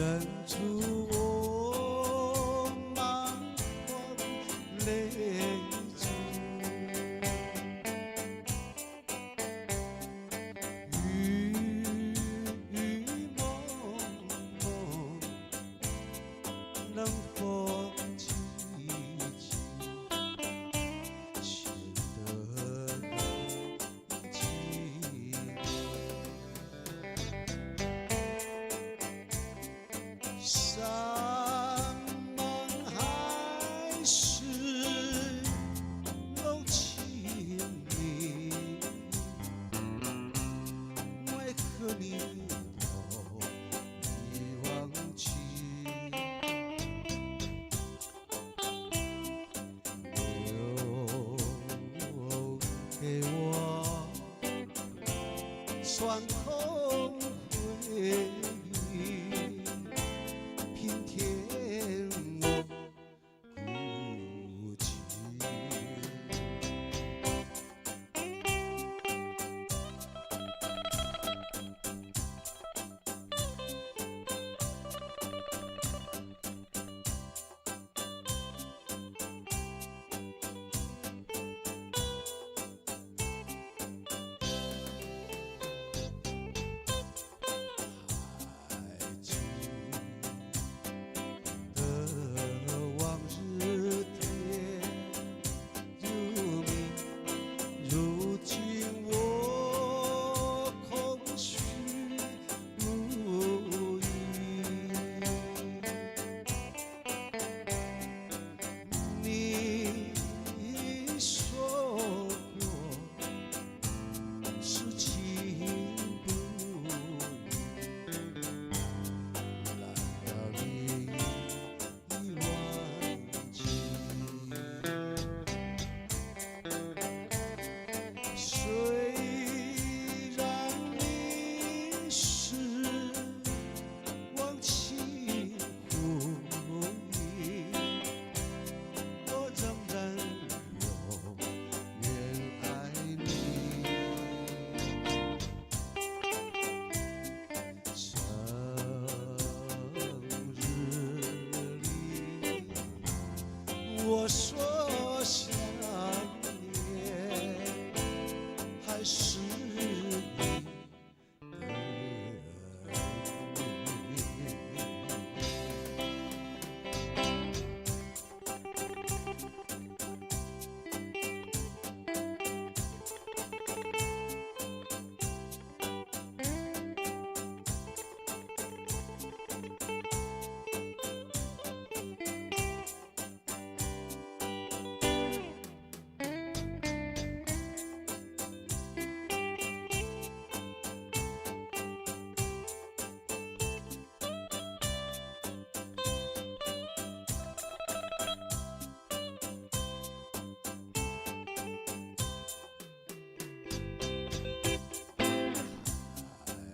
認出我滿眶淚珠。雨雨濛濛，冷風凄凄，顯得更凄美。山盟海誓攏情蜜，為何你都已忘記？留給我創痛回憶，平添我孤寂。還記得往日甜如蜜，如今我空虛無依。你說過是情不移，難道你已忘記？雖然你是忘情負義，我仍然永遠愛你。生日裡，我說想念，還是你的你。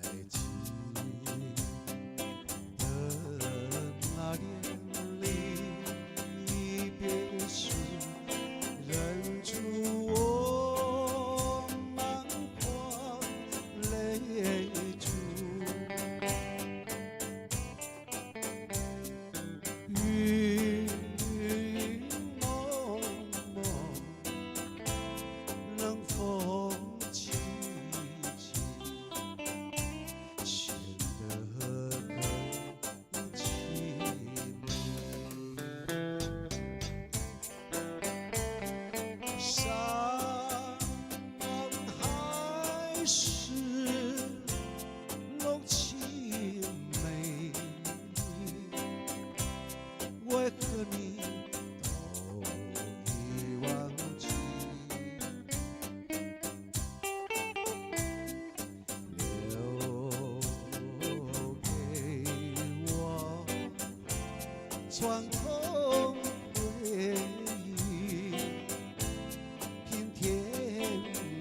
還記得那年離別時，認出我滿眶淚珠。雨濛濛，冷風凄凄，顯得更凄美。山盟海誓攏情蜜，為何你都已忘記？留給我創痛回憶，平添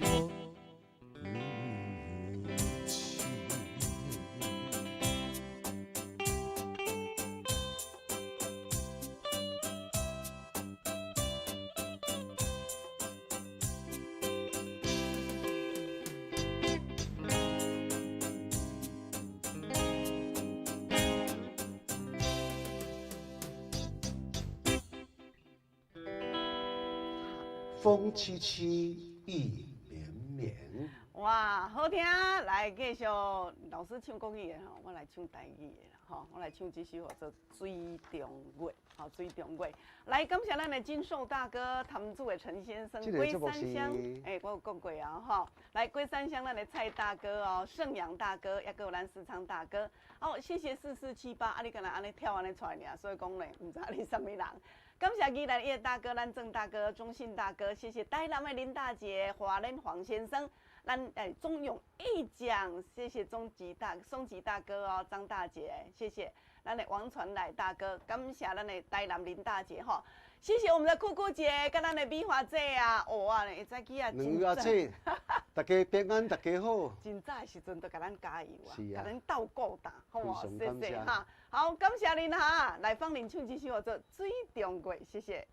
我孤寂。風凄凄，雨綿綿。哇，好聽！來繼續，老師唱國語的吼，我來唱台語的啦，吼，我來唱這首叫做《水中月》，吼，《水中月》。來，感謝咱的金壽大哥、潭子的陳先生、龜山鄉，欸，我有講過啊，吼。來，龜山鄉咱的蔡大哥哦，盛陽大哥，抑閣有咱思昌大哥。好，謝謝4478，啊，你敢若按呢跳按呢出來爾，所以講咧，毋知你啥物人。感謝宜蘭葉大哥、咱鄭大哥、中信大哥，謝謝台南的林大姐、華聯黃先生。咱欸鍾永義獎，謝謝鍾吉大哥哦，張大姐，謝謝咱的王傳來大哥，感謝咱的台南林大姐吼，謝謝我們的酷酷姐，佮咱的美華姐啊，哇咧，早起啊，兩個姐，大家平安，大家好。真早的時陣就共咱加油啊，共咱鬥鼓膽，好無？謝謝哈，好，感謝恁哈，來放恁唱這首叫做《水中月》，謝謝。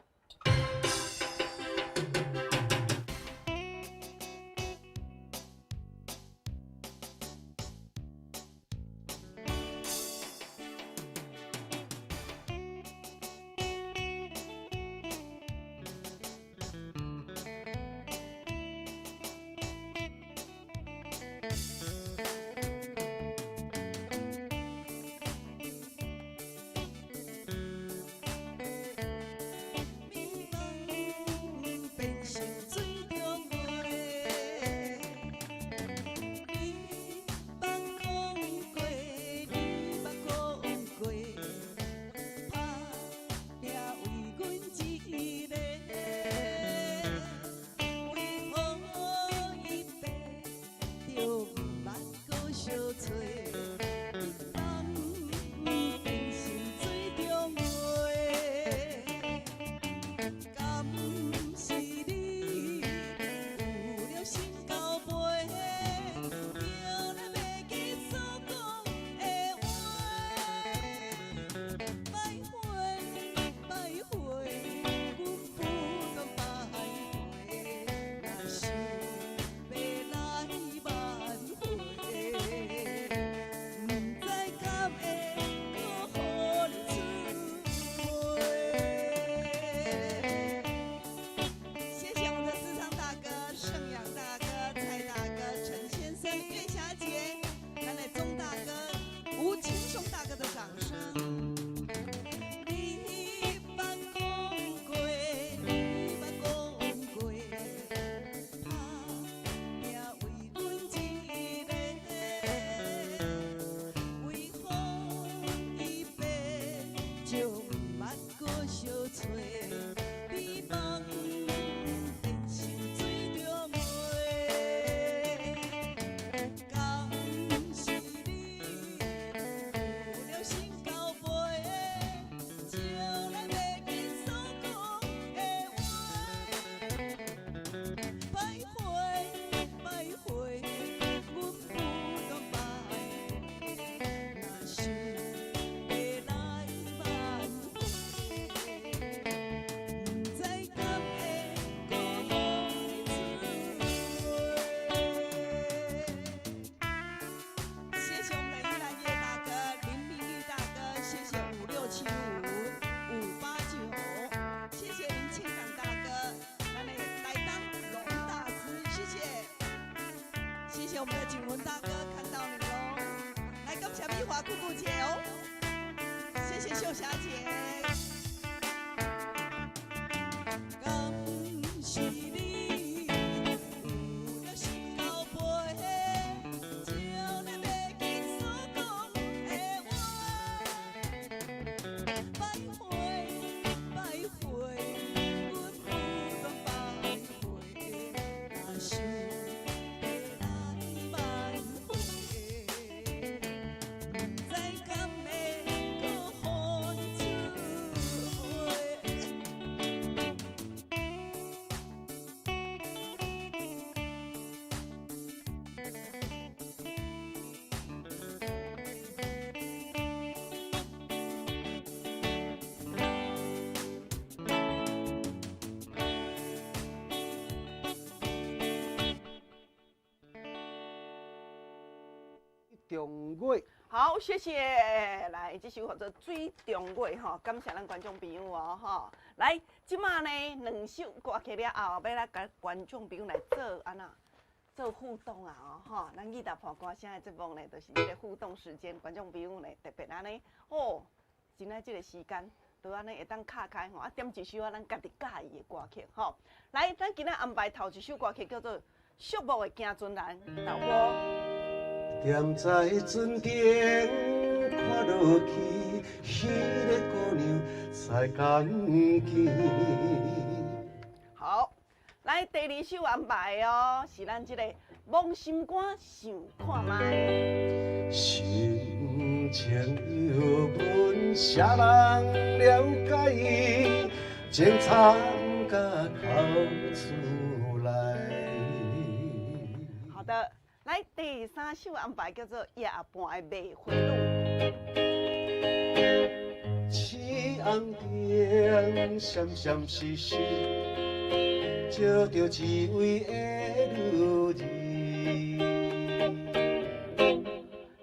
中月。好，謝謝。來，這首叫做《水中月》吼，感謝咱觀眾朋友哦，吼。來，這馬呢兩首歌曲了後，欲來共觀眾朋友來做按怎做互動啊，哦，吼。咱義大破歌聲的節目呢，就是這個互動時間，觀眾朋友呢特別按呢，哦，真愛這個時間，都按呢會當敲開吼，啊點一首啊咱家己佮意的歌曲吼。來，咱今仔安排頭一首歌曲叫做《寂寞的行船人》，導播。踮在船頂看落去，彼个姑娘才仝见。好，來第二首安排哦，是咱這個摸心肝想看覓。心情又問啥人了解？情藏甲哭出來。好的。來第三首安排叫做《夜半的賣花女》。起紅燈閃閃爍爍，照著一位的女兒。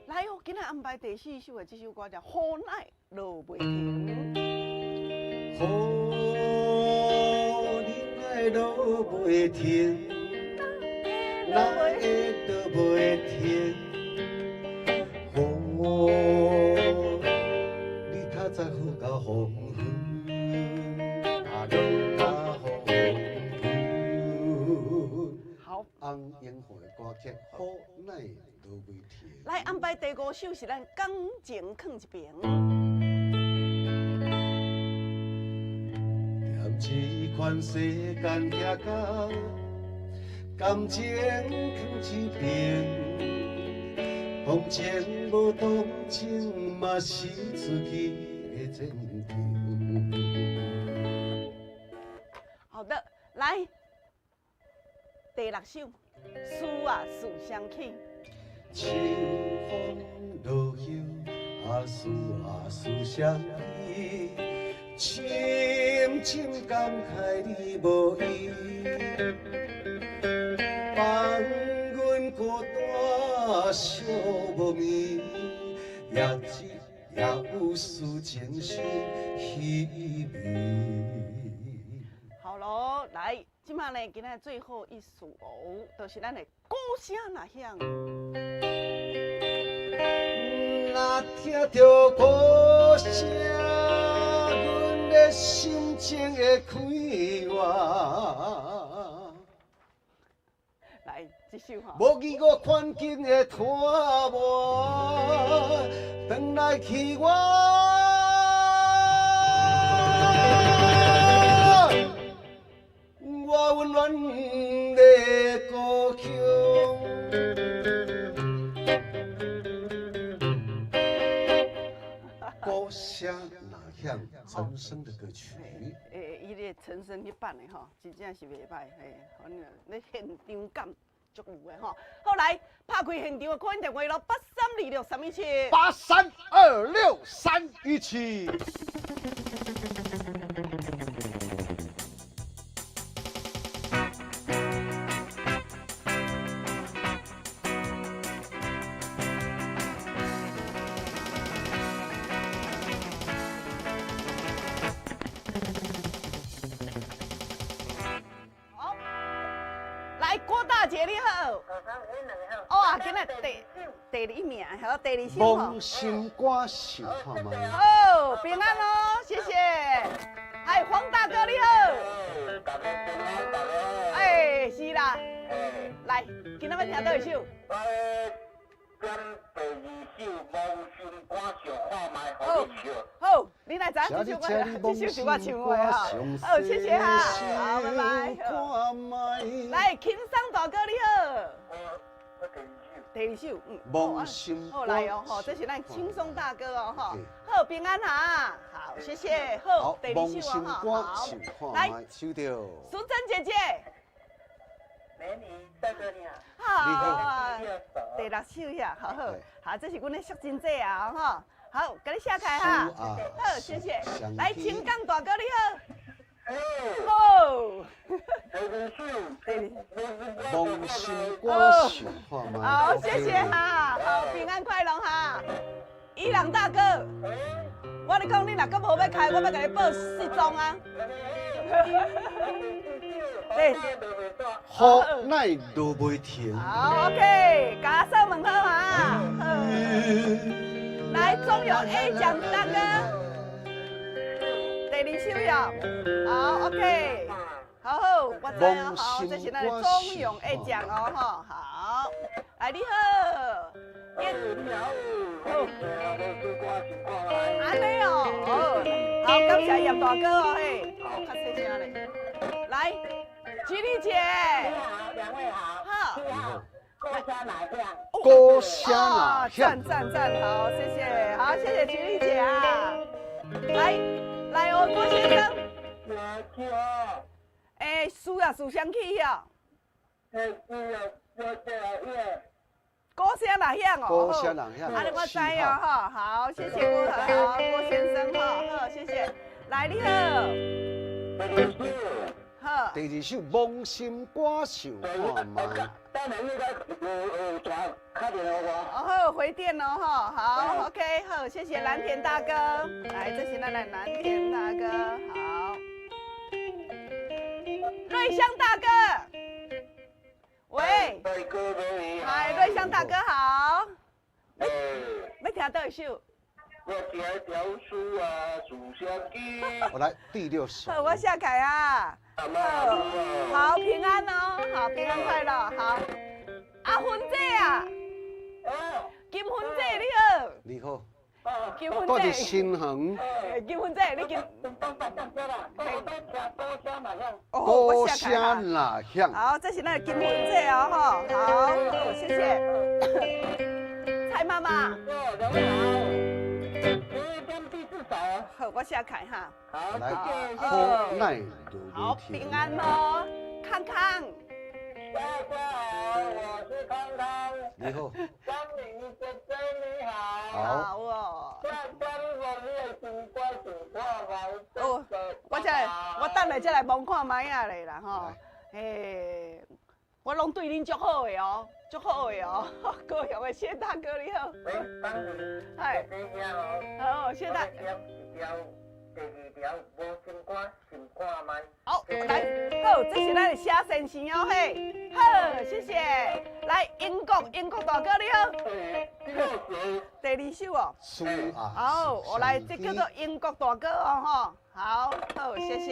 來哦，今仔安排第四首的這首歌叫《雨哪落袂停》。雨哪落袂停？哪會落袂停？雨，你較早好到黃昏，啊落到黃昏。好。翁永和的歌曲《雨哪落袂停》。來安排第五首是咱感情囥一邊。踮這款世間行到。感情囥一邊，同情無同情嘛是自己的前程。好的，來第六首，思啊思相起。秋風落葉啊思啊思相起，深深感慨你無意。放阮孤單寂無眠，也只也有思情深稀微。好囉，來，這馬呢，今仔最後一首，就是咱的鼓聲若響。若聽著鼓聲，阮的心情會快活。來，這首吼。無疑我環境的拖磨，轉來去我，我溫暖的故鄉。鼓聲若響，陳升的歌曲。欸，伊個陳升彼版的吼，真正是袂歹，嘿，反正咧現場感足有的吼。好，來拍開現場的 call in 電話囉，8326317，8326317。好，來郭大姐你好。哦啊，今仔第二名，好，第二首吼。摸心肝想看覓。好，平安哦，謝謝。哎，黃大哥你好。哎，是啦。來，今仔欲聽佗一首？好，好，你來知影這首我，這首是我唱的哈。好，謝謝哈，好，拜拜。來，輕鬆大哥你好。第二首，嗯，摸心好來哦，吼，這是咱輕鬆大哥哦，吼，好平安哈，好，謝謝，好，第二首哦，好，來，收到，淑珍姐姐，美女，大哥你好，好，第六首呀，好好，好，這是阮的淑珍姐啊，吼，好，共你寫開哈，好，謝謝，來，青港大哥你好。好，摸心肝想看覓。好，謝謝哈，好，平安快樂哈。伊朗大哥，我咧講你若閣無欲開，我欲共你報失蹤啊！對，雨奈落袂停。好，OK，家嫂問好啊。好，來，中有 A 獎大哥，第二首喲。好，OK，好好，我知哦，好，這是咱的中永 A 獎哦，吼，好，來你好，你好，好，按呢哦，好，好，感謝葉大哥哦，嘿，好，較細聲咧，來，吉麗姐，你好，兩位好，好，你好，歌聲哪響？歌聲哪響？讚讚讚，好，謝謝，好，謝謝吉麗姐啊，來，來哦，郭先生，哎，輸啊，輸相去哦，歌聲哪響哦？歌聲哪響？按呢我知哦，吼，好，謝謝郭好郭先生，吼，好，謝謝，來你好，好，第二首《摸心肝想看覓》。哦好，回電哦，吼，好，OK，好，謝謝藍田大哥，來，這是咱的藍田大哥，好，瑞香大哥，喂，嗨，瑞香大哥好，欲聽佗一首？我來第六首。好，我下凱啊，好，好平安哦，好平安快樂，好，阿芬姐啊，金芬姐你好，你好，金芬住佇姐，新園，金芬姐，你金，哦，歌我寫開哈聲哪響？好，這是咱的金芬姐哦，吼，好，好，謝謝。蔡媽媽，好，我寫開哈。來，好雨奈好，落袂停。平安哦，康康。大家好，我是康康。你好，张玲姐姐你好。好好哦。哦，我才來，我等下才來摸看覓仔咧啦吼。嘿，我攏對恁足好的哦，足好的哦。高雄的謝大哥你好。喂，張玲，嗨，好，謝大。第二條無心肝想看覓。好，來，好，這是咱的謝先生哦，嘿，好，謝謝。來，英國，英國大哥你好。第二首哦。輸啊！好，我來，這叫做英國大哥哦，吼，好，好，謝謝。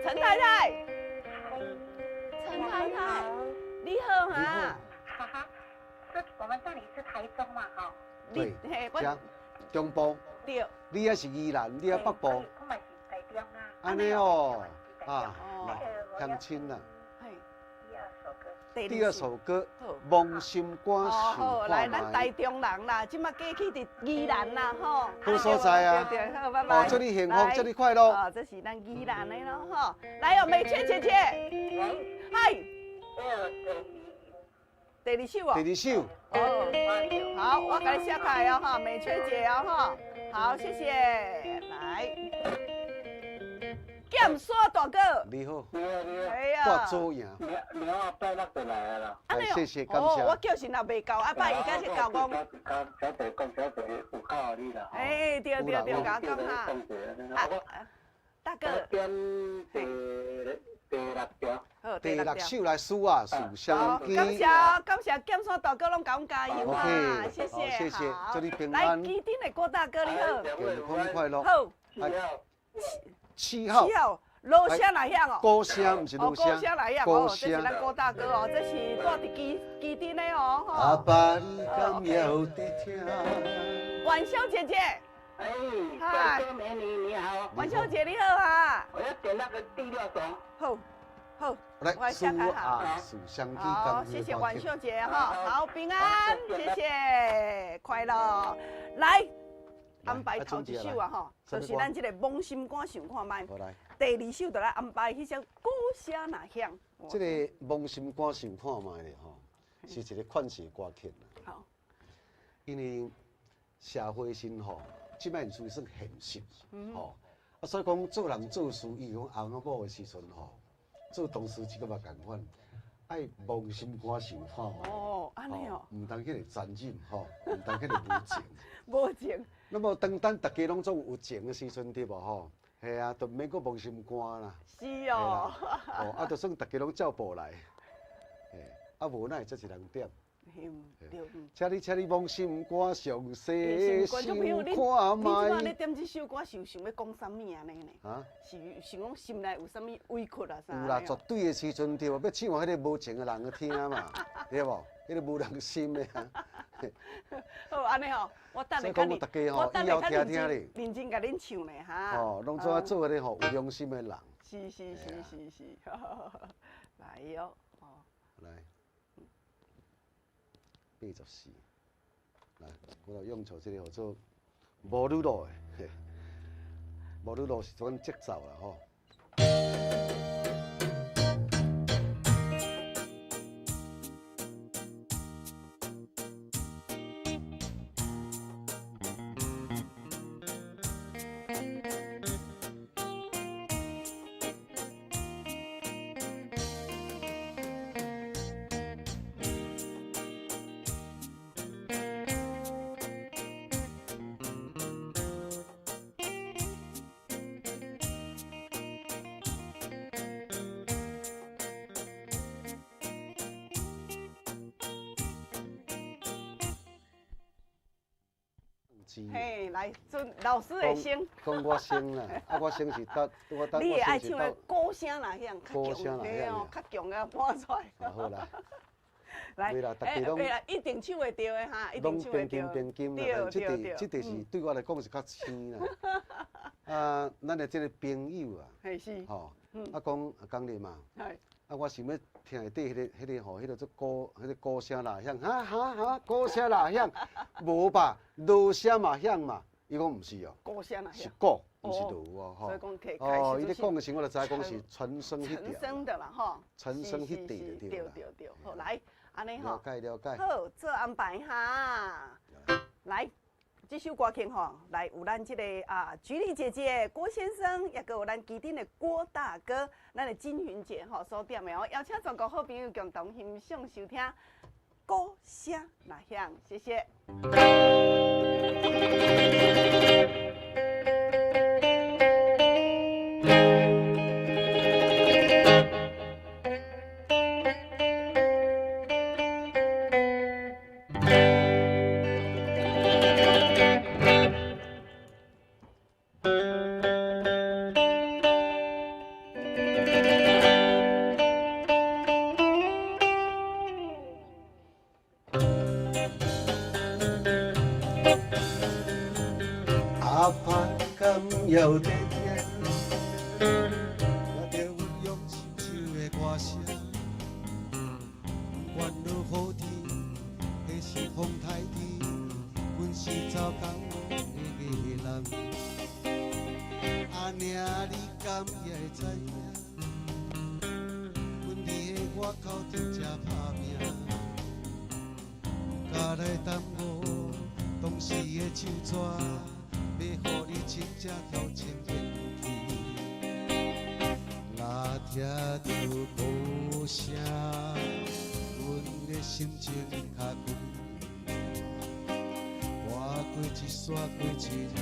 陳太太，陳太太，你好哈。哈哈，這我們這裡是台中嘛，吼。對，嘿，我中部。對。你也是宜蘭，你也北部。我嘛是台中啊。按呢哦，啊，鄉親啊。第二首歌，摸心肝想好，來，咱台中人啦，這馬過去佇宜蘭啦，吼。好所在啊。對對，好，拜拜。祝你幸福，祝你快樂。哦，這是咱宜蘭的咯，吼。來哦，美翠姐姐。嗨。第二首哦。第二首。哦，好，我共你寫開哦，哈，美翠姐哦，哈，好，謝謝，來，劍山大哥，你好，哎呀，大左營，拜六就來啦。哎，謝謝，感謝。我叫是若袂到，啊拜伊敢是到講。小弟講，小弟有靠你啦。哎，對對對，共我講哈。啊，大哥。第六條。好，第六首來輸啊，樹相機。感謝感謝劍山大哥攏共阮加油啊！謝謝，謝謝，祝你平安。來，基頂的郭大哥你好，健康快樂。好。七號。七號，羅聲來響哦。歌聲毋是鑼聲。歌聲來響哦，這是咱郭大哥哦，這是住佇基基頂的哦。阿爸你敢猶佇聽？婉秀姐姐。哎，帥哥美女你好。婉秀姐你好啊。我要點那個第六首。好。好，來，輸啊，樹相機。好，謝謝婉秀姐哈，好平安，謝謝，快樂。來，安排頭一首啊吼，就是咱這個摸心肝想看覓。第二首就來安排彼首歌聲哪響。這個摸心肝想看覓咧吼，是一個勸世歌曲啦。好，因為社會生吼，這擺屬於算現實，吼，啊，所以講做人做事，伊講翁仔某的時陣吼。做同事這個嘛仝款，愛摸心肝想看覓。哦，按呢哦。毋通彼个殘忍吼，毋通彼个無情。無情。那麼當咱逐家攏總有情的時陣對無吼？嘿啊，就毋免閣摸心肝啦。是哦。哦，啊，就算逐家攏照步來，嘿，啊無哪會遮一人點？對。請你摸心肝，詳細想看覓。你這擺咧點這首歌，是想欲講啥物按呢呢？啊？是想講心內有啥物委屈啊啥？有啦，絕對的時陣對無？欲唱予彼个無情的人去聽嘛，對無？彼个無良心的啊。好，按呢吼，我等下較認，我等下較認真認真共恁唱咧哈。哦，攏總愛做彼个吼有良心的人。是是是是是，來喲，哦。來。84，來，我來用錯這个號做無女路的，無女路是這款節奏啦吼。嘿，來，尊老師會先。講我先啦，啊，我先是搭，我搭。你會愛唱的鼓聲若響較強，嘿哦，較強个搬出來。好啦。來，袂啦，逐家攏。一定唱會著的哈，一定唱會著。攏平均平均啦，這塊這塊是對我來講是較輕啦。啊，咱的這个朋友啊，吼，啊講啊講你嘛，啊我想欲聽內底彼个吼，彼个做鼓，彼个鼓聲若響，哈哈哈，鼓聲若響，無吧？鑼聲嘛響嘛？伊講毋是哦，鼓聲若響，是鼓，毋是鑼哦，吼。所以講可以哦，伊咧講的時，我就知影講是傳聲彼條。傳聲的啦，吼。傳聲彼塊就對啦。對對對，好來，按呢吼。了解了解。好，做安排哈。來。這首歌曲吼，來有咱這個啊，菊麗姐姐郭先生，也閣有咱旗津的郭大哥，咱的金雲姐吼所點的哦，邀請全國好朋友共同欣賞收聽《鼓聲若響》，謝謝。阿爸敢猶佇聽？聽著阮用心唱的歌聲，不管落雨天，還是風颱天，阮是走工的藝人。阿娘，你敢也會知影？阮佇个外口真正拍拚，毋敢來耽誤同事的手紙。欲予你真正頭前面去，若聽著鼓聲，阮的心情較快。活過一山過一嶺，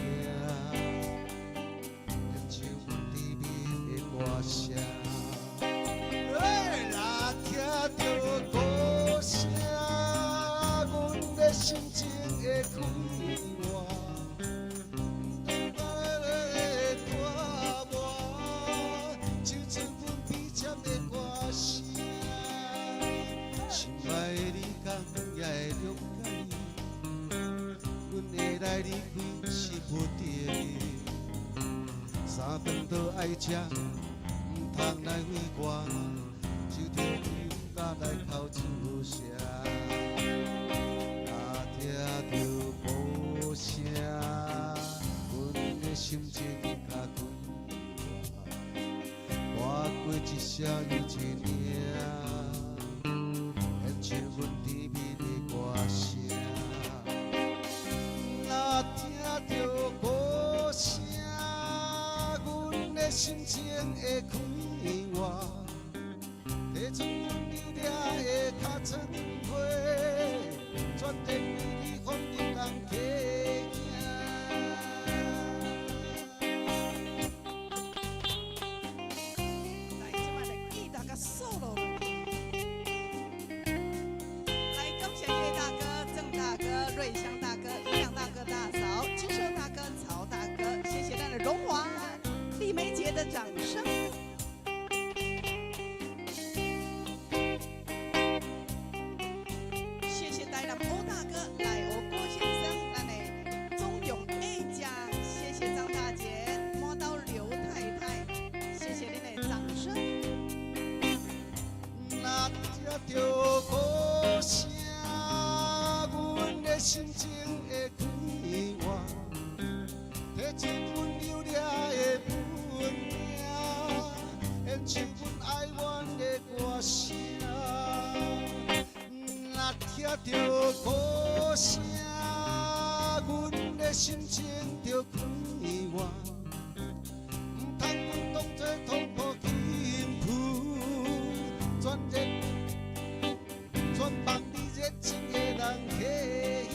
親像阮甜蜜的歌聲。若聽著鼓聲，阮的心情會快活。也會諒解，阮會來離開是不得已，三頓都愛食，毋通來費我，就著勇敢來哭出聲。若聽著鼓聲，阮的心情較快活，活過一声又一嶺，親像阮甜蜜的歌聲。若聽著鼓聲，阮的心情會快活。提出阮留掠的尻川皮，全然为你风景人客行。来，这摆来吉他佮 solo 落去。来，感谢叶大哥、郑大哥、瑞香大哥、李亮大哥、大嫂、金寿大哥、曹大哥，谢谢咱的荣华、丽梅姐的掌声。谢谢台南欧大哥、来欧郭先生，咱的中永 A 家，谢谢张大姐、摸刀刘太太，谢谢恁的掌声。若听著鼓声，阮的心情会快活。提出阮留掠的本领，演唱阮哀怨的歌声。若听著鼓声，阮的心情就快活。毋通阮当作痛苦轻浮，全然全放你热情的人客兄。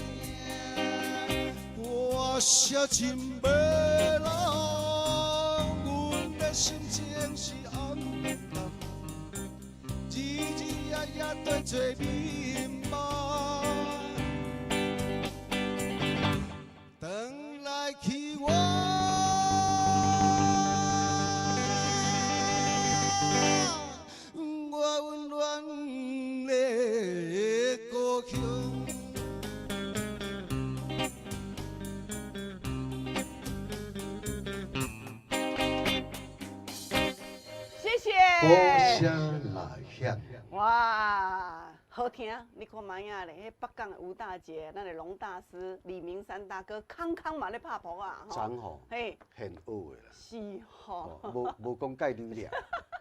歌声真迷人，阮的心情是暗淡，日日夜夜对做眠梦。转来去我，我温暖的故乡。谢谢。鼓声来响。哇，好听！你看覓仔咧，彼北港的吴大姐，咱的龙大师李明山大哥，康康嘛咧拍噗仔吼。昨吼嘿，现学的啦。是吼。无无讲介流利。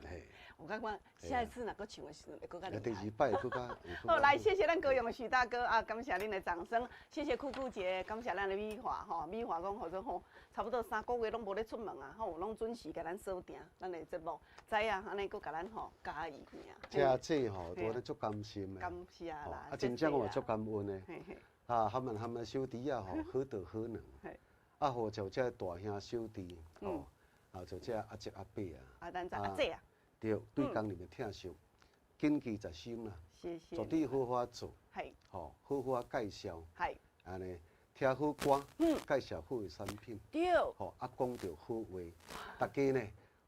嘿。我感觉下一次若阁唱的时阵会阁较厉害。第二摆阁较。好，来谢谢咱高雄的许大哥啊，感谢恁的掌声，谢谢酷酷姐，感谢咱的美华吼，美华讲号做吼，差不多3个月拢无咧出门啊，吼，拢准时共咱锁定咱的节目，知影按呢阁共咱吼加油尔。这吼，都咱足甘心的。感谢啦。啊，真正我嘛足感恩的。啊，含万含的小弟仔吼，何德何能？啊，好就这大兄小弟吼，啊，就这阿叔阿伯啊。啊，咱这阿姐啊。对，对工人的疼惜，谨记在心啦。谢谢。绝对好好做，吼，好好介绍，按呢，听好歌，介绍好的产品，吼，啊，讲著好话，大家呢，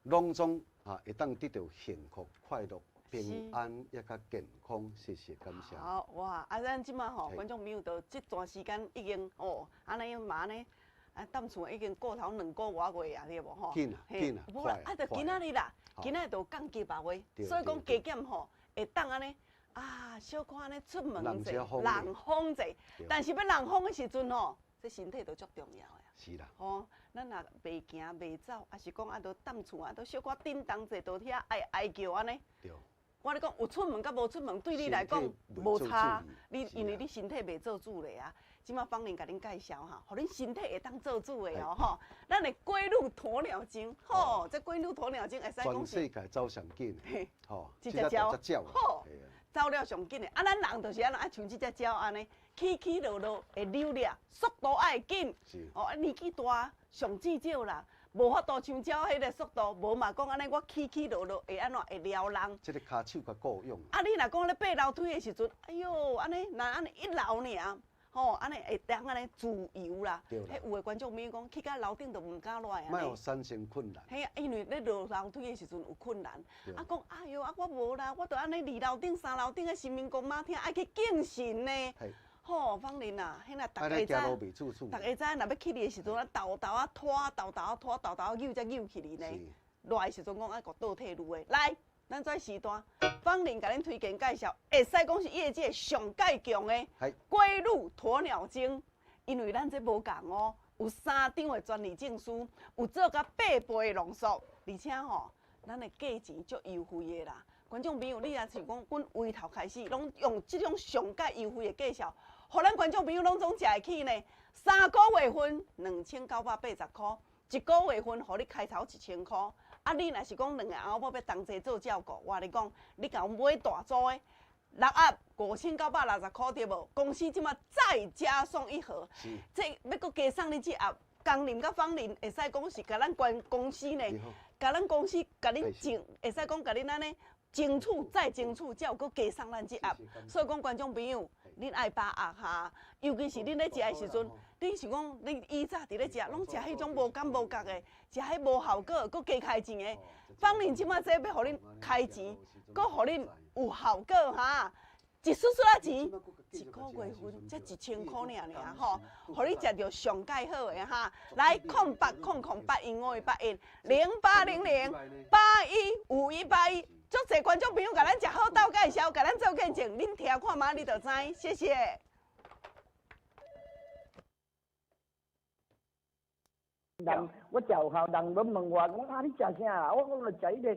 拢总啊，会当得到幸福、快乐、平安，也较健康。谢谢，感谢。好哇，啊，咱这马吼，观众朋友都这段时间已经哦，按呢嘛呢，啊，踮厝已经过头两个外月啊，对无吼？紧啊，紧啊，无啦，啊，就今仔日啦，今仔日就降几百月，所以讲加减吼，会当按呢啊，小可按呢出门者，人风者，但是欲人风的时阵吼，这身体就足重要的。是啦。吼，咱若袂行袂走，抑是讲啊，都踮厝啊，都小可振动者，都遐哀哀叫按呢。对。我咧讲，有出门佮无出门，对你来讲无差。你因为你身体袂做主咧啊。这马芳玲共恁介绍哈，予恁身体会当做主的哦吼。咱的龟鹿鸵鸟精，吼，这龟鹿鸵鸟精会使讲全世界走上紧的，吼，这只鸟，吼，走了上紧的。啊，咱人就是按怎，啊，像这只鸟按呢，起起落落会溜掠，速度爱紧。哦，啊，年纪大上至少啦。无法度像鸟彼个速度，无嘛讲按呢，我起起落落会按怎会撩人。这个跤手较顾用。啊，你若讲咧爬楼梯的时阵，哎哟，按呢，若按呢一楼尔，吼，按呢会当按呢自由啦。对啦。彼有的观众朋友讲，去到楼顶就毋敢落来。莫予产生困难。嘿啊，因为咧落楼梯的时阵有困难。啊，讲哎哟，啊我无啦，我著按呢二楼顶、三楼顶的新民公妈厅爱去敬神呢。吼，芳玲啊，彼若逐家知，逐家知，若欲去你的时阵，啊，沓沓仔拖，沓沓仔拖，沓沓仔扭才扭去你呢。落来时阵讲爱阁倒退路的，来，咱这时段，芳玲共恁推荐介绍，会使讲是业界上盖强的龟鹿鸵鸟精，因为咱这无仝哦，有3张的专利证书，有做甲8倍的浓缩，而且吼，咱的价钱足优惠的啦。观众朋友，你若是讲，阮从头开始拢用这种上盖优惠的介绍。予咱观众朋友拢总食会起呢。3个月份2980块，1个月份予你开头1000块，啊，你若是讲两个翁某欲同齐做照顾，我共你讲，你共买大组的六盒5960箍对无？公司这马再加送一盒，这欲阁加送你这盒。江林佮芳玲会使讲是共咱关公司呢，共咱公司共恁争，会使讲共恁按呢争取再争取，才有阁加送咱这盒。所以讲观众朋友，恁爱把握哈，尤其是恁咧食的时阵，恁想讲恁以早伫咧食，拢食彼种无感无觉的，食彼无效果，阁加开钱的。芳玲这马这欲予恁开钱，阁予恁有效果哈。一丝丝仔钱，一个月份才1000箍尔尔吼，予你食著上盖好的哈。来，0800 00800 815181，足济观众朋友共咱食好斗介绍，共咱做见证，恁听看觅你就知。谢谢。人我食有效，人拢问我讲啊，你食啥啦？我讲就食彼个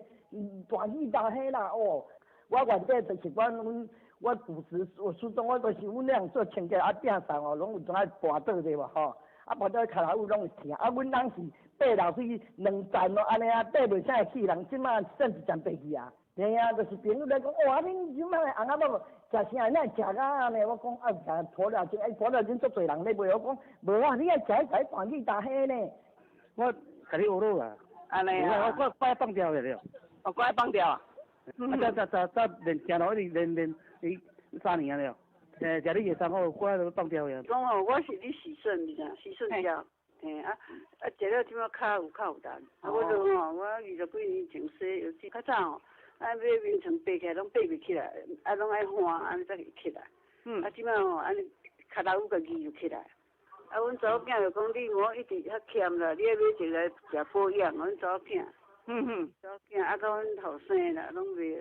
大鱼大虾啦哦。我原底就是讲阮。我骨质我疏松，我就是阮那样做清洁啊，摒扫哦，拢有阵爱跋倒对无吼？啊，跋倒跤头趺拢会疼。啊，阮翁是爬楼梯两层咯，按呢啊，爬袂啥会去人，这马算一层爬去啊。嘿啊，就是朋友来讲，哇，恁这马的翁仔某食啥？哪会食甲按呢？我讲啊，食土料精，哎，土料精足济人咧卖。我讲无啊，你爱食彼个大鱼大虾呢。我共你学落啦。按呢啊。我我爱放掉了。哦，我爱放掉啊。啊，这这这练行路一直练练。伊3年了，食你个三好，我都放掉了。讲吼，我是咧洗肾，你知影？洗肾了，嘿啊啊，食了这马跤有较有力。啊，我就吼，我20几年前洗腰子，较早吼，啊，欲眠床爬起来拢爬袂起来，啊，拢爱换，按呢才会起来。啊，这马吼，按呢跤头趺家己就起来。啊，阮查某囝就讲，你莫一直遐欠啦，你爱买一个来食保养，阮查某囝。查某囝啊，到阮后生啦，拢袂。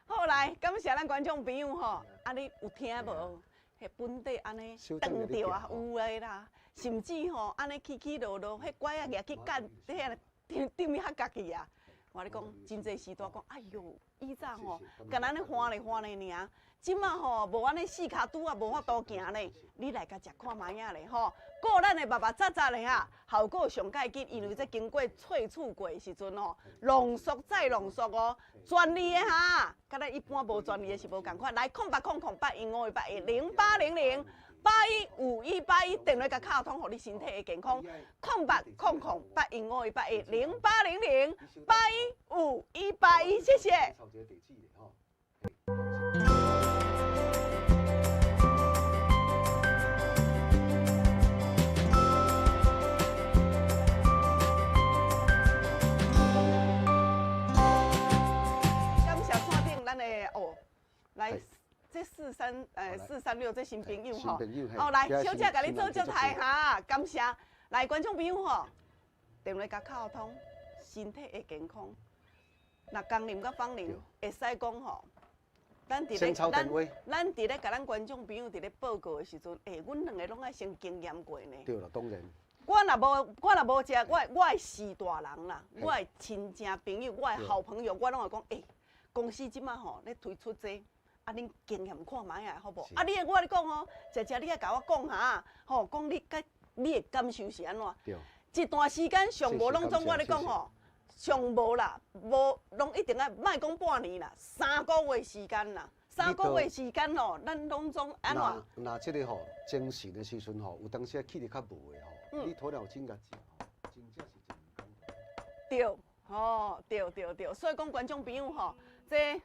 好来，感谢咱观众朋友吼，啊，你有听无？彼本底按呢断掉啊，有的啦，甚至吼按呢起起落落，彼拐仔举去干，遐顶顶面较家己啊。我共你讲，真济时代讲，哎哟，以早吼，干焦按呢换咧换咧尔。这马吼无按呢四跤拄啊，无法度行咧。你来共食看觅仔咧吼，顾咱的密密扎扎咧哈，效果上盖紧，因为这经过萃取过的时阵吼，浓缩再浓缩哦，专利的哈，佮咱一般无专利的是无仝款。来，0800 0815181，电话共敲通，予你身体的健康。0800 0815181，0800 815181，谢谢。感谢线顶咱的哦，来，这四三436这新朋友吼，哦来，小姐共你做接待哈，感谢。来，观众朋友吼，电话共敲通，身体会健康。若江林佮芳玲会使讲吼，咱伫咧咱咱伫咧共咱观众朋友伫咧报告的时阵，欸，阮两个拢爱先经验过呢。对啦，当然。我若无我若无食，我我的序大人啦，我的亲戚朋友，我的好朋友，我拢会讲，欸，公司这马吼咧推出这，啊，恁经验看觅仔好无？啊，你我共你讲哦，食食你爱共我讲哈，吼，讲你佮你的感受是按怎？对。一段时间上无拢总我共你讲吼。上无啦，无拢一定爱，莫讲半年啦，三个月时间啦，三个月时间哦，咱拢总按怎？若若这个吼，精神的时阵吼，有当时啊气得较无的吼，你土料精共食吼，真正是真艰苦。对，吼，对对对，所以讲观众朋友吼，这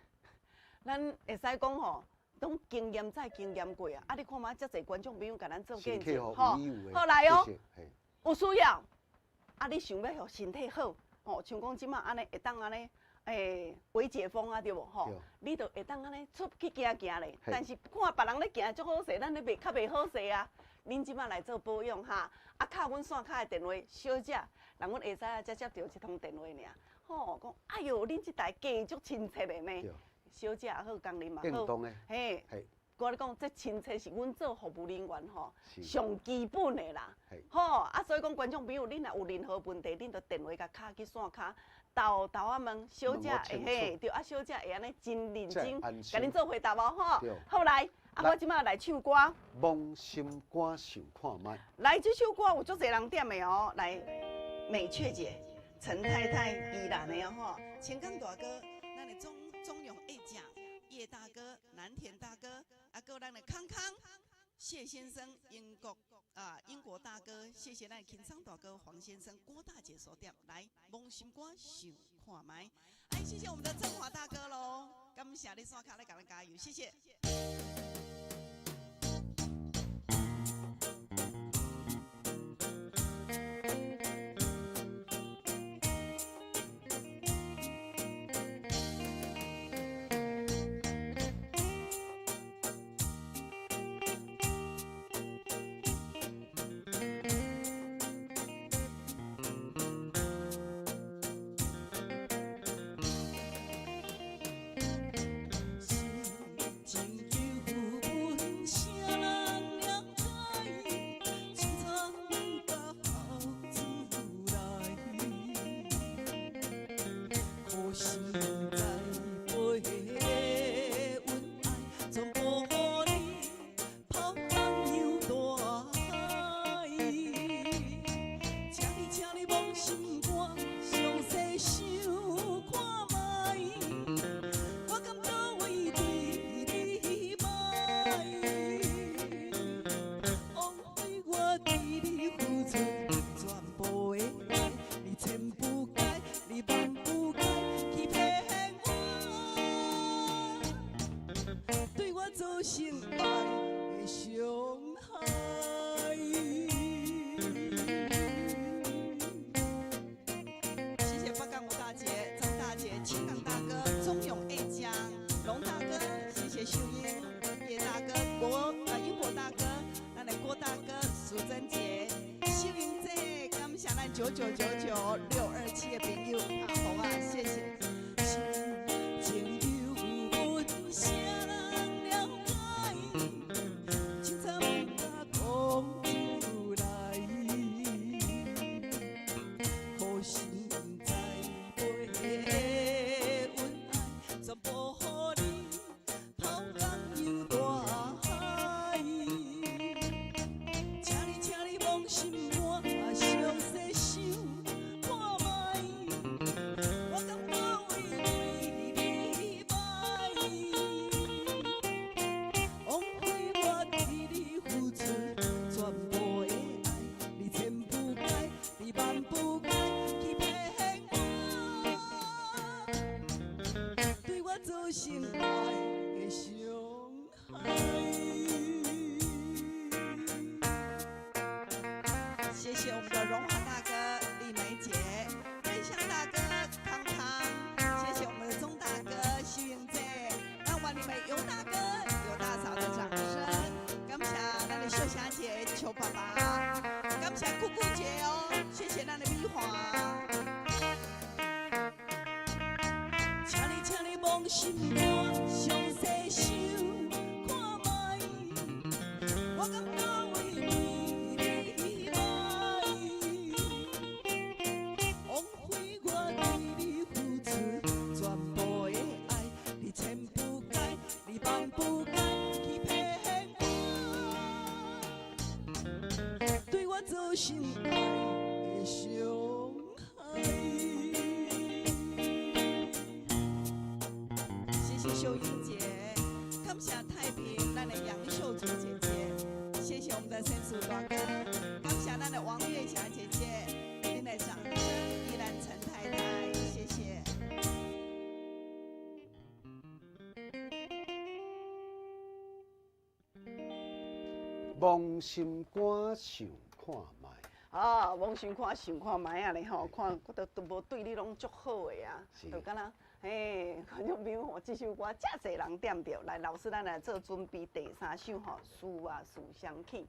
咱会使讲吼，拢经验再经验过啊，啊，你看觅遮济观众朋友共咱做见证吼，好来哦，有需要，啊，你想欲予身体好。吼，像讲这马按呢会当按呢，欸，微解封啊，对无吼？你就会当按呢出去行行咧。但是看别人咧行足好势，咱咧袂较袂好势啊。恁这马来做保养哈，啊，敲阮线跤的电话，小姐，人阮下早才接著一通电话尔。吼，讲哎哟，恁这台加足亲切的呢。小姐也好，工人嘛好，嘿。我共你讲，这亲切是阮做服务人员吼上基本的啦。吼啊，所以讲观众朋友，恁若有任何问题，恁就电话共敲去线跤，豆豆仔问小姐会嘿，对啊，小姐会按呢真认真，共恁做回答哦吼。好来，啊，我这马来唱歌。摸心肝想看觅。来，这首歌有足济人点的哦。来，美雀姐，陈太太，宜兰的吼，千港大哥，咱的钟钟永一家，叶大哥，南田大哥，啊，阁有咱的康康，谢先生，英国啊，英国大哥，谢谢咱轻松大哥黄先生，郭大姐所点来，摸心肝想看觅，哎，谢谢我们的振华大哥喽，感谢你刷卡来共咱加油，谢谢。9999627的朋友，阿红啊，谢谢。谢谢我们的荣华大哥、丽梅姐、瑞香大哥、康康，谢谢我们的钟大哥、徐云姐，让我们尤大哥、尤大嫂的掌声，感谢咱的秀霞姐、邱爸爸，感谢姑姑姐哦，谢谢咱的美华。请你，请你摸心肝，详细想看觅，我敢佗位对你歹？枉费我对你付出全部的爱，你千不该，你万不该欺骗我，对我造成爱的伤害。谢谢秀英姐，感谢太平咱的杨秀珠姐姐，谢谢我们的申叔大哥，感谢咱的王月霞姐姐，您的掌声，依然陈太太，谢谢。摸心肝想看觅。啊，摸心肝想看觅啊咧吼，看我都都无对你拢足好的啊，就敢若嘿，观众朋友吼，这首歌遮济人点著，来老师，咱来做准备第三首吼，思啊思双起。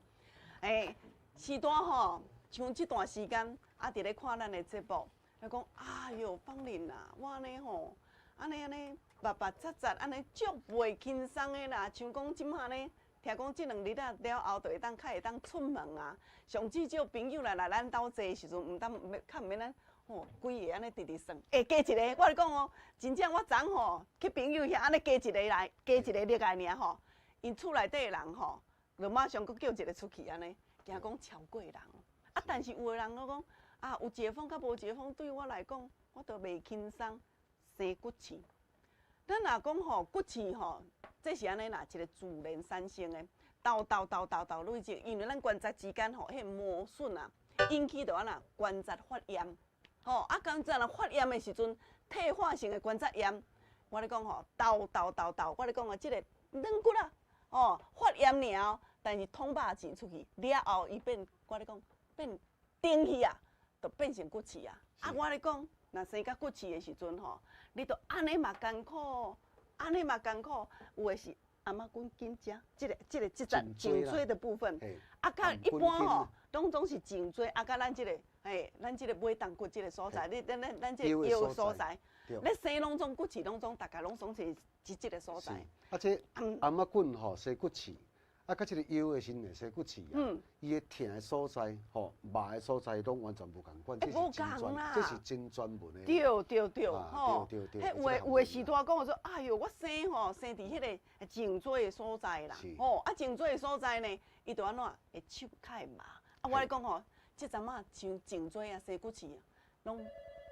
哎，时段吼，像这段时间啊，伫咧看咱的节目，伊讲，哎哟，芳玲啊，我按呢吼，按呢按呢，密密扎扎，按呢足袂轻松的啦，像讲这马呢。听讲这两日啊了后，就会当较会当出门啊。上至少朋友来来咱兜坐的时阵，毋当较毋免咱吼，规个按呢直直算。欸，加一个，我咧讲哦，真正我昨吼去朋友遐按呢加一个来，加一个入来尔吼，𪜶厝内底的人吼，就马上阁叫一个出去按呢，惊讲超过人。啊，但是有的人阁讲，啊，有解封佮無解封，對我來講，我都袂輕鬆生骨刺。咱若講吼骨刺吼，這是按呢啦，一個自然產生的，沓沓沓沓沓累積，因為咱關節之間吼，彼磨損啊，引起著按怎關節發炎，吼啊關節若發炎的時陣，退化性的關節炎，我咧講吼，沓沓沓沓，我咧講啊，這個軟骨啊，吼發炎爾，但是通肉錢出去了後，伊變我咧講變頂去啊，就變成骨刺啊。啊，我咧講，若生甲骨刺的時陣吼，你著按呢嘛艱苦，按呢嘛艱苦，有的是頷仔骨緊食，這個這節頸椎的部分，啊，較一般吼，攏總是頸椎，啊，佮咱這個，嘿，咱這個尾動骨這個所在，你咱咱咱這個腰所在，咧生攏總骨刺攏總，大概攏總是這個所在。啊，這頷仔骨吼生骨刺。啊，佮這個腰的時陣會生骨刺啊，伊的疼的所在，吼，麻的所在攏完全無仝款，這是真專，這是真專門的。對對對，吼，彼有的時段講說，哎喲，我生吼生佇彼个頸椎的所在啦，吼，啊頸椎的所在呢，伊就按怎會手較會麻。啊，我咧講吼，這陣仔像頸椎啊、生骨刺啊，攏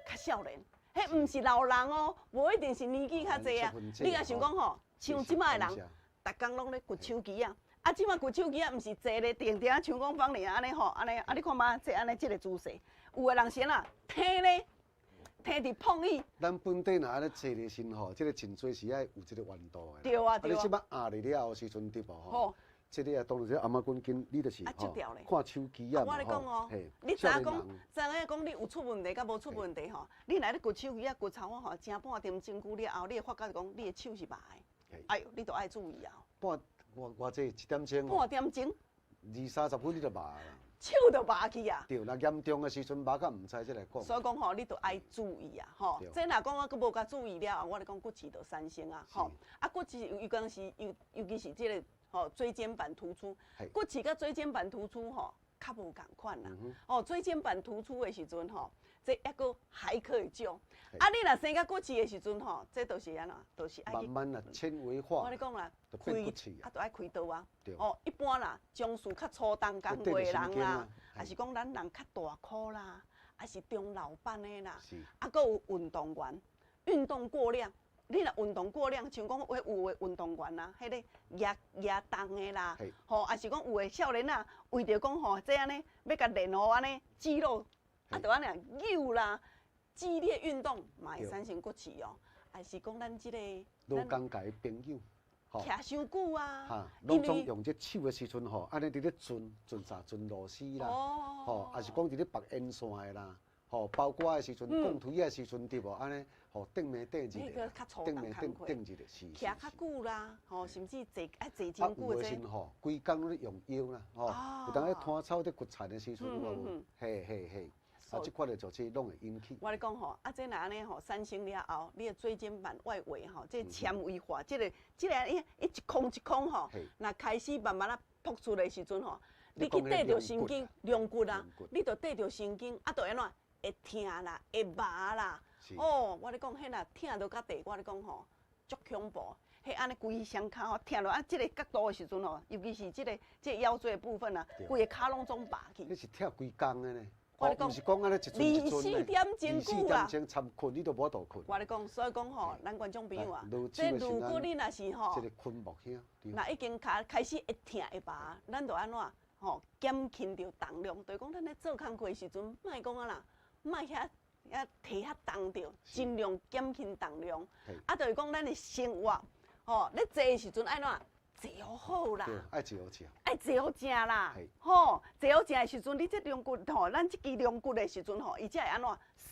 較少年，彼毋是老人哦，無一定是年紀較濟啊。你若想講吼，像這擺的人，逐工攏咧攵手機啊。啊，這擺攵手機啊，毋是坐咧定定啊，像講芳爾按呢吼，按呢啊，你看覓這按呢這個姿勢，有的人是按怎䖙咧，䖙佇碰椅。咱本底若按呢坐咧時吼，這個頸椎是愛有這個彎度的。對啊對啊。啊，你這擺壓咧了後時陣對無吼？這個啊，當然這頷仔骨筋，你就是吼看手機啊嘛吼。我咧講哦，你知影講，知影講你有出問題佮無出問題吼？你若咧攵手機啊，攵差不多吼，成半點鐘久了後，你會發覺講你的手是麻的。哎喲，你著愛注意啊。半偌偌濟一點鐘，半點鐘，二三十分你就麻啦，手就麻去啊。對，若嚴重的時陣麻甲毋知這來講。所以講吼，你著愛注意啊，吼。這若講我閣無共注意了後，我咧講骨刺就產生啊，吼。啊，骨刺尤其是尤尤其是這個吼椎間盤突出，骨刺佮椎間盤突出吼較無仝款啦。哦，椎間盤突出的時陣吼。這抑閣還可以救，啊！你若生甲骨刺的時陣吼，這都是按怎，就是愛慢慢啊纖維化。我咧講啦，開啊，著愛開刀啊。哦，一般啦，從事較粗重工課的人啦，抑是講咱人較大箍啦，抑是中老班的啦，啊，閣有運動員，運動過量，你若運動過量，像講有的運動員啊，彼個舉舉重的啦，吼，抑是講有的少年仔，為著講吼，這按呢欲共練予按呢肌肉。啊，就按呢扭啦，激烈運動嘛會產生骨刺哦。還是講咱這個勞工界的朋友，吼，徛傷久啊，哈，攏總用這手的時陣吼，按呢佇咧鑽鑽啥鑽螺絲啦，吼，抑是講佇咧縛煙線的啦，吼，包裹的時陣，摃錘仔的時陣對無？按呢，吼，頂暝頂日的，頂暝頂頂日的，是是。徛較久啦，吼，甚至坐愛坐真久的。啊，有的時吼，規工攏咧用腰啦，吼，有當咧攤草咧掘田的時陣，有無？嘿嘿嘿。啊，這款的就是攏會引起。我咧講吼，啊，這若按呢吼，產生了後，你的椎間盤外圍吼，這纖維化，這個這個一一空一空吼，若開始慢慢仔膨出的時陣吼，你去綴著神經，龍骨啊，你就綴著神經，啊，就按怎會疼啦，會麻啦。哦，我咧講，彼若疼到甲地，我咧講吼，足恐怖。彼按呢規雙跤吼，疼落啊，這個角度的時陣吼，尤其是這個這個腰椎的部分啊，規个跤攏總麻去。彼是疼規工的呢。我咧講，毋是講按呢一陣一陣呢，24點鐘久啊， 24點鐘參睏你都無法度睏。我咧講，所以講吼，咱觀眾朋友啊，這如果你若是吼，這個困木兄，若已經開開始會疼會麻，咱就按怎吼減輕著重量，就是講咱咧做工課的時陣，莫講啊啦，莫遐遐提遐重著，盡量減輕重量。啊，就是講咱的生活吼，咧坐的時陣愛按怎？坐予好啦，愛坐予正，愛坐予正啦，吼，坐予正的時陣，你這龍骨吼，咱這支龍骨的時陣吼，伊才會按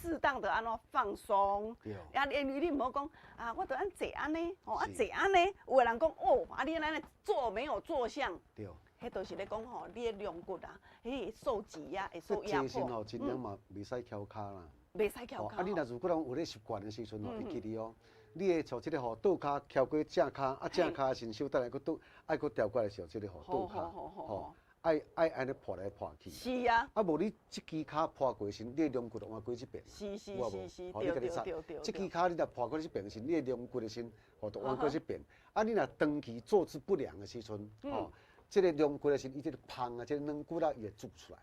怎適當的按怎放鬆。啊，因為你毋好講啊，我著按坐按呢，吼啊坐按呢，有的人講哦，啊你按呢坐沒有坐相，彼就是咧講吼，你的龍骨啊，彼會受擠壓，會受壓迫。這坐吼，盡量嘛袂使翹跤啦，袂使翹跤。啊，你若如果講有咧習慣的時陣吼，會記得哦。你會像這個吼，倒跤翹過正跤，啊正跤的時陣小等下閣倒，愛閣調過來時候，這個吼倒跤，吼愛愛按呢撥來撥去。是啊。啊無你這支跤撥過時，你的龍骨就彎過這邊。是是是是，對對對對。這支跤你若撥過這邊時，你的龍骨的時，吼就彎過這邊。啊，你若長期坐姿不良的時陣，吼，這个龍骨的時，伊這个芳啊，這个軟骨啊，伊會煮出來。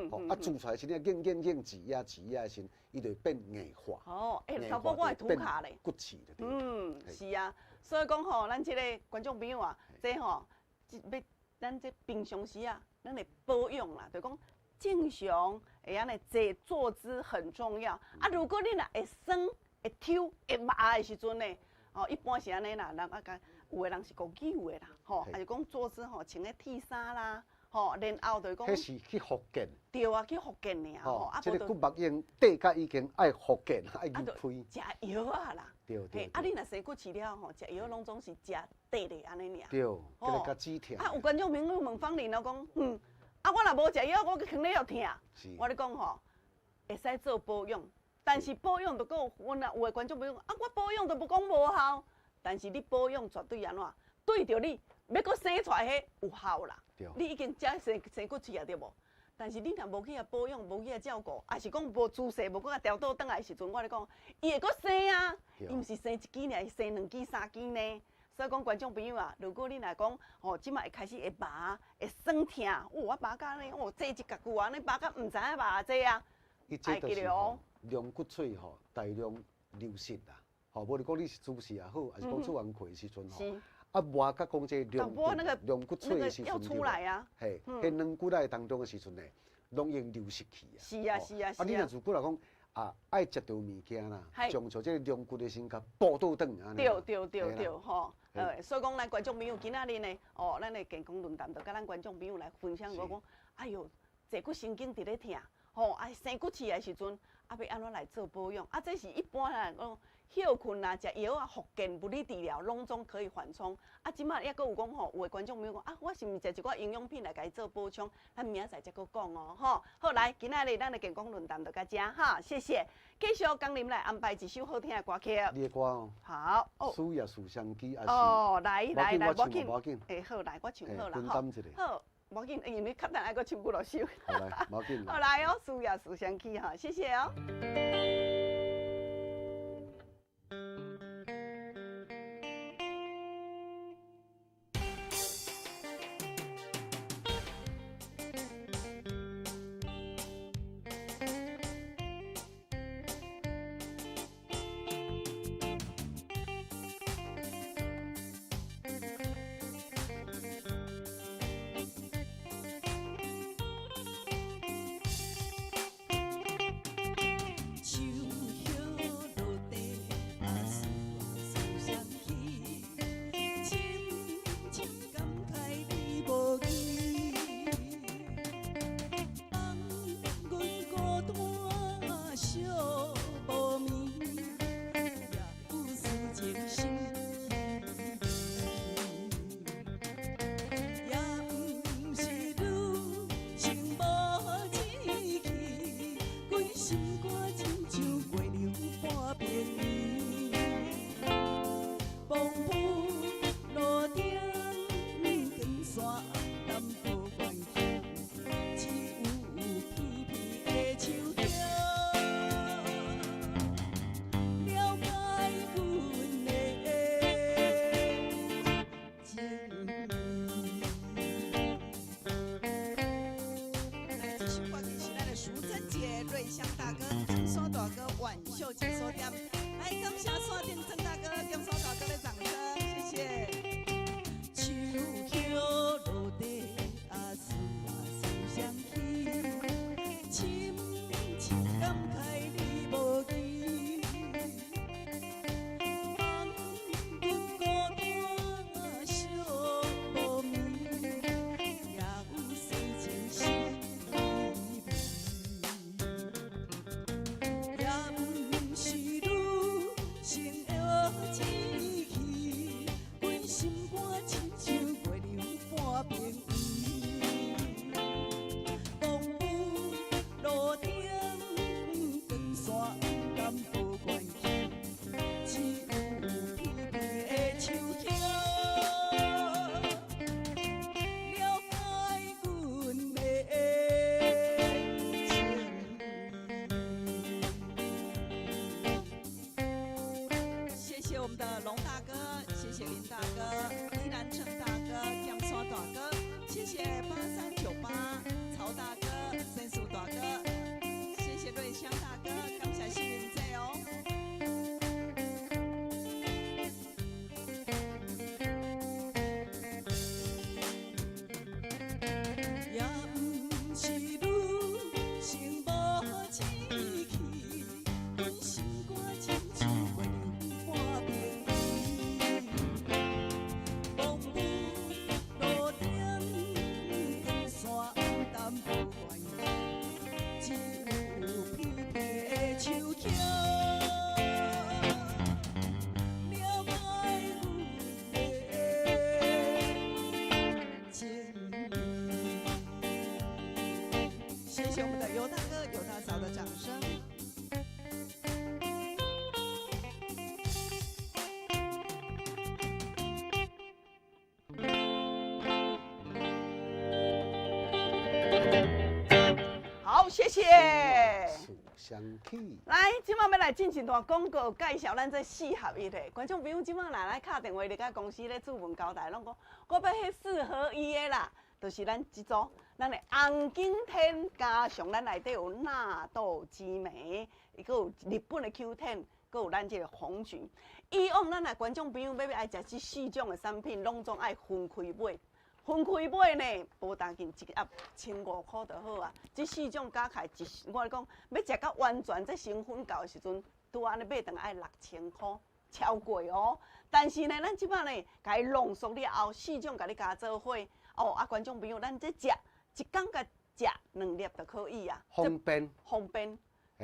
吼，啊，煮出來時，你硬硬硬擠壓擠壓的時，伊就會變硬化。哦，欸，頭拄我會塗卡咧。骨刺就對。嗯，是啊，所以講吼，咱這个觀眾朋友啊，這吼，欲咱這平常時啊，咱會保養啦，就講正常會按呢坐坐姿很重要。啊，如果你若會酸、會抽、會麻的時陣呢，哦，一般是按呢啦，人啊，有的人是講扭的啦，吼，抑是講坐姿吼，穿个鐵衫啦，吼，然後就是講。彼是去復健。對啊，去復健爾吼。啊，這个骨膜炎底甲已經愛復健，愛入批。食藥仔啦。對對。啊，你若生骨刺了吼，食藥攏總是食短的按呢爾。對，這个較止疼。啊，有觀眾朋友問芳玲講，嗯，啊，我若無食藥，我囥咧又疼。我咧講吼，會使做保養，但是保養就閣有阮啊，有的觀眾朋友啊，我保養都無講無效。但是你保養絕對按怎？對著你欲閣生出來彼有效啦。你已經才生生骨刺啊，對無？但是你若無去遐保養，無去遐照顧，抑是講無姿勢，無閣共調倒轉來的時陣，我咧講，伊會閣生啊。伊毋是生一支爾，伊生兩支、三支呢。所以講，觀眾朋友啊，如果你若講吼，這擺會開始會麻、會酸疼，哦，我麻甲呢，哦，坐一角久啊，呢麻甲毋知影麻這啊。伊這就是吼，龍骨髓吼大量流失啦。吼，無論講你是姿勢也好，還是講做完課的時陣吼，啊，磨甲講這龍骨龍骨髓的時陣，嘿，彼軟骨仔當中的時陣呢，攏已經流失去啊。是啊是啊。啊，你若如果來講啊，愛食著物件啦，將像這个龍骨的先共補倒轉按呢。對對對對，吼，所以講咱觀眾朋友今仔日呢，哦，咱的健康論壇就佮咱觀眾朋友來分享，講，哎喲，坐骨神經佇咧疼，吼，啊生骨刺的時陣，啊欲按怎來做保養？啊，這是一般啦，講。歇睏啦，食藥啊，復健、物理治療，攏總可以緩衝。啊，這擺猶閣有講吼，有的觀眾朋友講啊，我是毋是食一寡營養品來共伊做補充？咱明仔載才閣講哦，吼。好，來，今仔日咱的健康論壇就到這哈，謝謝。繼續江林來安排一首好聽的歌曲。你的歌哦。好。哦。思夜思相記，還是？哦，來來來，無緊，無緊。欸，好，來，我唱好啦，吼。好，無緊，因為你較等愛閣唱幾落首。好來，無緊。好來哦，思夜思相記哈，謝謝哦。谢谢8398曹大哥、申叔大哥，谢谢瑞香大哥，感谢幸运姐哦。也毋是女性无志气，阮心肝亲像月亮半边圆。风雨路顶光线暗淡无原因，只有皮皮的手桥了解阮的情意。谢谢我们的尤大哥、尤大嫂的掌声。好，谢谢。相起。来，这摆欲来进行段广告介绍咱这四合一的观众朋友，这摆若来敲电话来佮公司咧主问交代，拢讲我欲彼四合一的啦，就是咱这组，咱的红景天加上咱内底有纳豆激酶，伊阁有日本的 Q10，阁有咱这个红曲。以往咱的观众朋友欲爱食这四种的产品，拢总爱分开买。分开买呢，无当紧，一盒1500箍就好啊。这四种加起来，我咧讲，欲食到完全这成分够的时阵，拄按呢买转来爱6000箍，超过哦。但是呢，咱这摆呢，共伊浓缩了后，四种共你加做伙哦。啊，观众朋友，咱这食一工共食两粒就可以啊，方便，方便，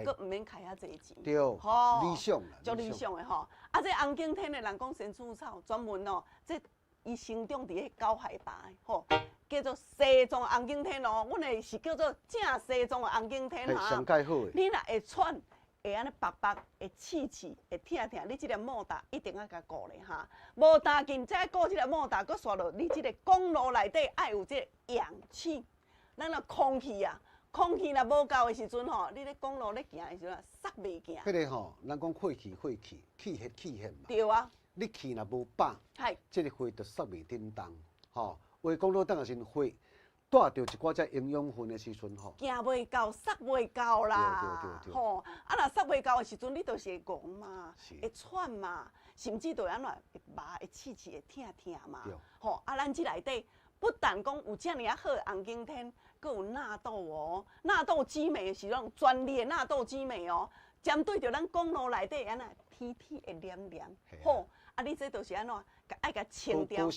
阁毋免开遐济钱。对，理想啦，足理想的吼。啊，这红景天的人讲仙草草，专门哦，这。伊生长伫彼高海拔的吼，叫做西藏红景天哦。阮的是叫做正西藏的红景天哈。上盖好的。你若会喘，会按呢拔拔，会刺刺，会疼疼，你这个莫达一定爱共顾咧哈。无打紧，再顾这个莫达，阁煞落你这个公路内底爱有这个氧气。咱若空气啊，空气若无够的时阵吼，你咧公路咧行的时阵，塞袂行。彼个吼，人讲血气血气，气血气血嘛。对啊。你气若无饱，这个血就塞袂振动，吼。话讲到当时血带著一寡这营养分的时阵，吼，行袂到，塞袂到啦，对对对，吼。啊，若塞袂到的时阵，你就是会戆嘛，会喘嘛，甚至就会按怎会麻、会刺刺、会疼疼嘛，吼。啊，咱这内底不但讲有遮尔啊好的红景天，阁有纳豆哦，纳豆激酶是那种专利的纳豆激酶哦，针对著咱公路内底按怎天天会黏黏，吼。啊，你这就是按怎，爱共清掉，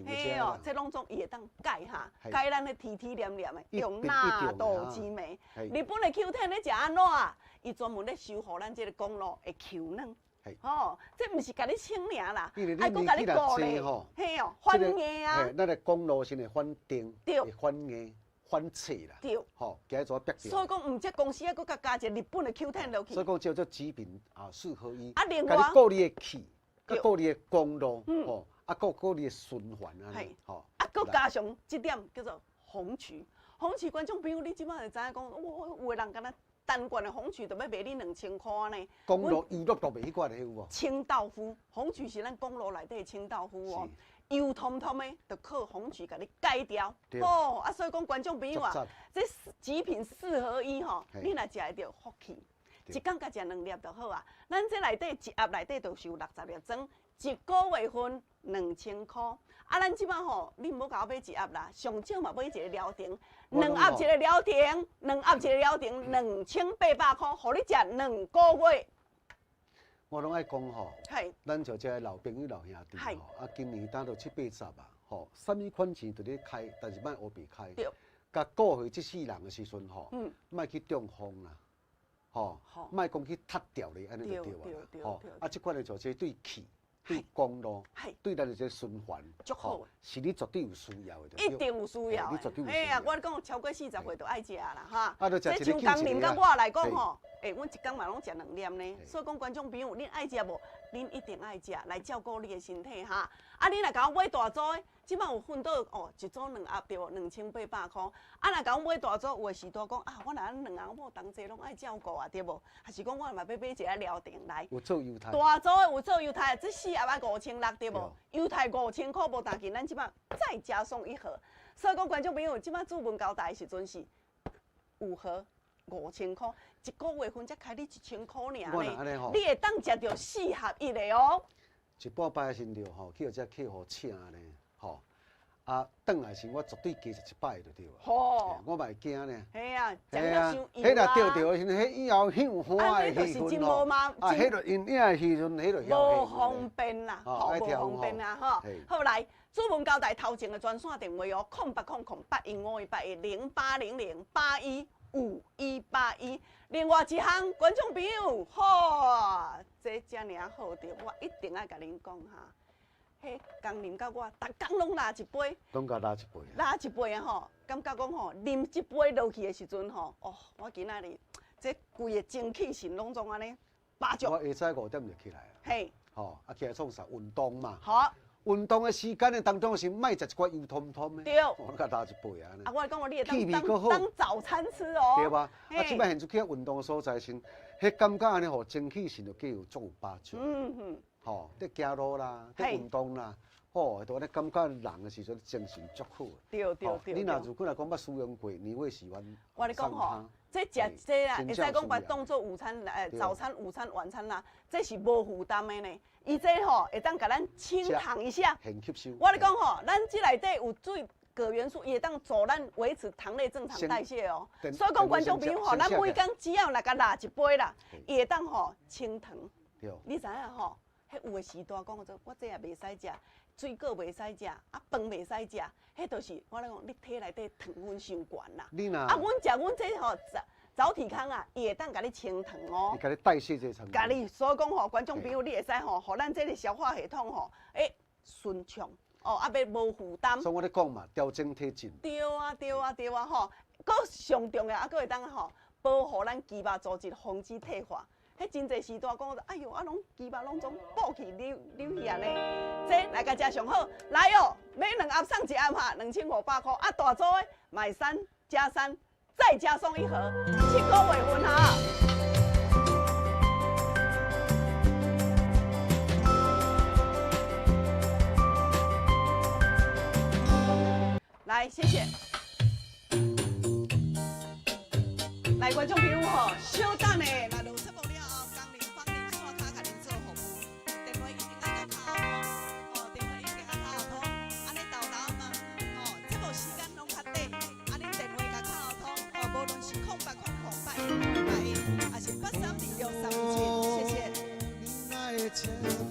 嘿哦，这拢总伊会当改哈，改咱的天天黏黏的，用纳豆激酶。日本的 Q10 咧食按怎？伊专门咧修复咱这个公路的球软。吼，这毋是共你清尔啦，爱阁共你顾咧，嘿哦，反应啊。咱的公路先会反定，会反应。反切啦，对，吼，今日做逼掉。所以讲，毋这公司还阁共加一个日本的 Q10 落去。所以讲叫做极品啊，四合一。啊，另外，共你顾你的气，佮顾你的公路，吼，啊，顾顾你的循环啊，吼。啊，阁加上这点叫做红曲，红曲观众朋友，你这摆就知影讲，我有的人敢若单罐的红曲就欲卖你2000箍呢。公路娱乐都袂彼款的有无？清道夫，红曲是咱公路内底的清道夫哦。油通通的，就靠红曲共你改掉。哦，啊，所以讲观众朋友啊，这极品四合一吼，你若食会著福气，一工共食两粒就好啊。咱这内底一盒内底就是有60粒装，一个月份2000箍。啊，咱这摆吼，你毋好共我买一盒啦，上少嘛买一个疗程，两盒一个疗程，两盒一个疗程，2800箍，予你食2个月。我拢爱讲吼，咱就这个老朋友、老兄弟吼，啊，今年当到七八十啊，吼，啥物款钱伫咧开，但是莫乌白开。共顾回这世人的时阵吼，莫去中风啦，吼，莫讲去踢掉咧，按呢就对啊，吼，啊，这款的就是对气、对公路、对咱的这个循环，足好，是你绝对有需要的。一定有需要的。你绝对有需要。嘿啊，我讲超过40岁就爱食啦，哈。啊，这像江林佮我来讲吼。欸，阮一工嘛拢食两粒呢，所以讲观众朋友，恁爱食无？恁一定爱食，来照顾你的身体哈。啊，你若共我买大组的，这摆有分到哦，一组两盒对无？2800箍。啊，若共我买大组，有的时代讲啊，我若两翁某同齐拢爱照顾啊，对无？还是讲我嘛欲买一个疗程来？有做犹太。大组的有做犹太，这四盒啊5600对无？犹太5000箍无当紧，咱这摆再加送一盒。所以講觀眾朋友，這擺主文交代的時陣是五盒5000箍，一個月份才開你1000箍爾呢，你會當食著四合一的哦。一半擺的時陣吼，去予這客戶請呢，吼。啊，轉來時我絕對加食一擺就對啊。吼，我嘛會驚呢。嘿啊，食了傷油。彼若著著的時陣，彼以後向歡的時陣吼，啊，彼就因影的時陣，彼就無方便啦，吼，無方便啦，吼。好來，主文交代頭前的專線電話哦，08000815181080081581。另外一項，觀眾朋友，吼，這遮爾好著，我一定愛共恁講哈。彼工啉到我，逐工攏拉一杯，攏共拉一杯，拉一杯啊吼，感覺講吼，啉這杯落去的時陣吼，哦，我今仔日這規個精氣神攏總按呢飽足。我下早5點就起來啊，嘿，吼，啊起來創啥運動嘛。好。運動的時間的當中是莫食一寡油湯湯的。對。我共拉一杯啊。啊，我講我你會當當早餐吃哦。對吧？啊，這擺現在去運動的所在時，彼感覺按呢吼，精氣神就加有足有飽足。嗯哼。吼，咧行路啦，咧運動啦，吼，就按呢感覺人的時陣精神足好。對對對。你若如果來講捌使用過，年尾時阮我咧講吼，這食這啦，會使講把當做午餐，早餐、午餐、晚餐啦，這是無負擔的呢。伊這吼會當共咱清糖一下。現吸收。我咧講吼，咱這內底有水果元素，伊會當助咱維持糖類正常代謝哦。所以講觀眾朋友吼，咱每工只要來共拉一杯啦，伊會當吼清糖。對。你知影吼？彼有的時段講做，我這也袂使食，水果袂使食，啊飯袂使食，彼就是我咧講，你體內底糖分傷懸啦。你若啊，阮食阮這吼早早體康啊，伊會當共你清糖哦。伊共你代謝這層。共你，所以講吼，觀眾朋友，你會使吼，予咱這個消化系統吼，欸順暢哦，啊欲無負擔。所以我咧講嘛，調整體質。對啊，對啊，對啊，吼，閣上重要，啊，閣會當吼保護咱肌肉組織，防止退化。彼真濟時段講，哎喲，啊，攏肌肉攏總鼓起扭扭起按呢，這來共食上好，來哦，買兩盒送一盒哈，2500箍，啊，大組的買三加三，再加送一盒，7個月份哈。來，謝謝。來，觀眾朋友吼，稍等下，來錄節目了後，工人幫恁線跤共恁做服務，電話一定愛共敲哦，電話一定愛敲通，按呢沓沓嘛，哦，節目時間攏較短，按呢電話共敲通，哦，無論是0800815881，抑是832631，謝謝。